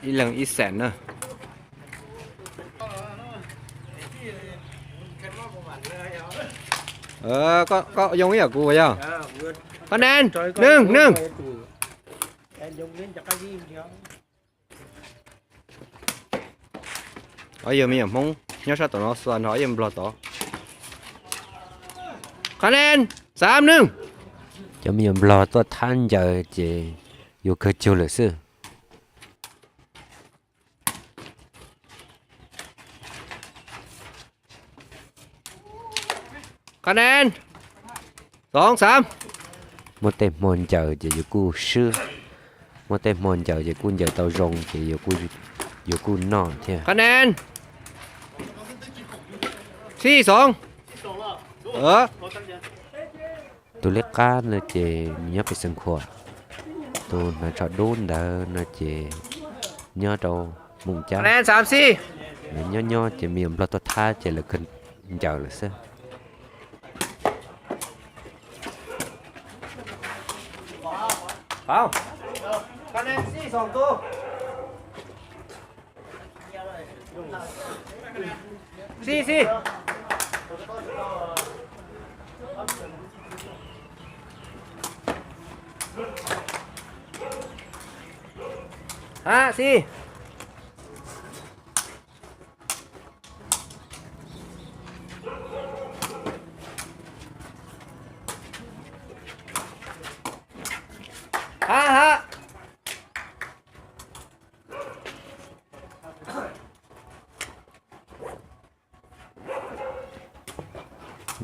Ib leeg ib xees na. Koj yoo ib yam kuv yog. Koj nees, neeg, neeg. Ob yawg me nyuam Hmoob nyob sab tom no xwb, nrog ob yawg Nplog tod. Koj nees, xav neeg. Cov me nyuam Nplog tuaj thab ncaws ces yuav kawg cug lawm xwb. Koj nees, xov xav. Muaj tej hmo ncaws ces yuav kuj swb, muaj tej hmo ncaws ces kuj ncaws tau zoo ces yuav kuj noj thiab. Koj nees, sib xov. Tus liab qab no ces nws nyob pem Xeev Khuam, tus hnav tsho dub ntawd no ces nyob rau Moos Cab. Nyob nyob ces me nyuam Nplog tuaj thab ces lawv kawg ncaws lawm xwb.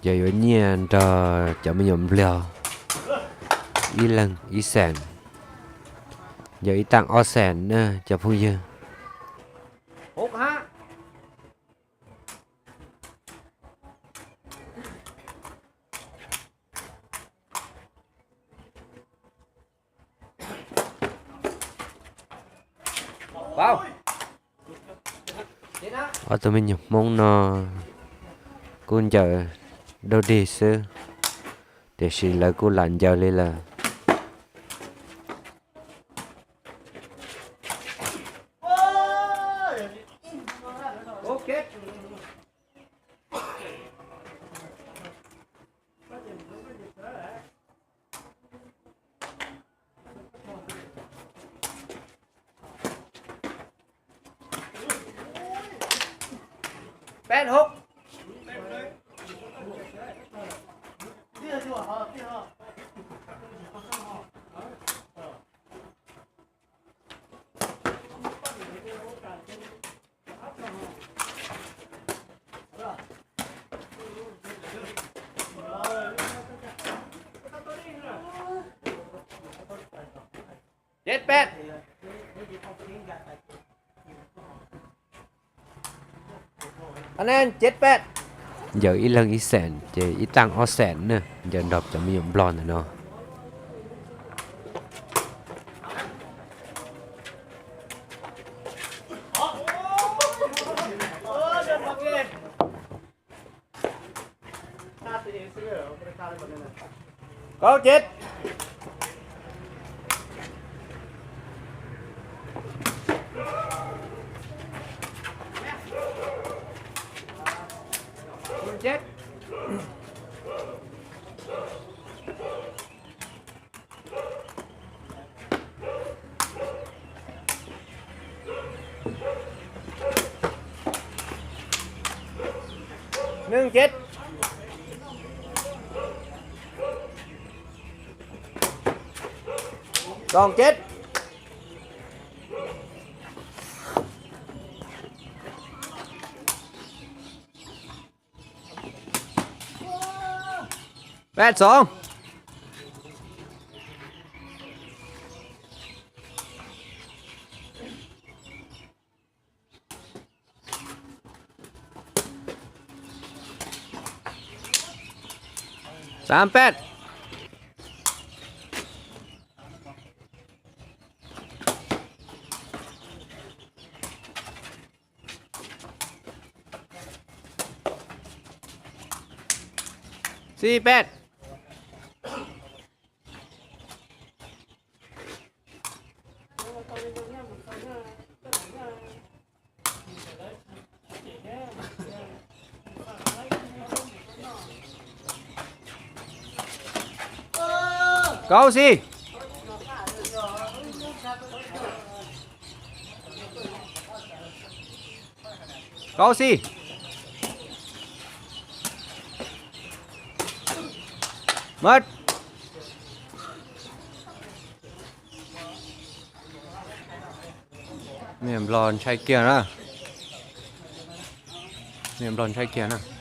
Ces yuav nyiaj nrog cov me nyuam Nplog ib leeg ib xees, yog ib taaj ob xees na cov phooj ywg. Ob tug me nyuam Hmoob no kuj ncaws dog dig xwb, tiam sis lawv kuj lam ncaws li lawm. Ncaws ib leeg ib xees ces ib taaj ob xees na, ncaws nrog cov me nyuam Nplog ntawm no. Neeg ceb. Xyoo ceb. Peb xyoo. Xav peb. Xib peb. Kaub xib. Kaub xib. Maj. Niam Nplog ntshai kiag na. Niam Nplog ntshai kiag na.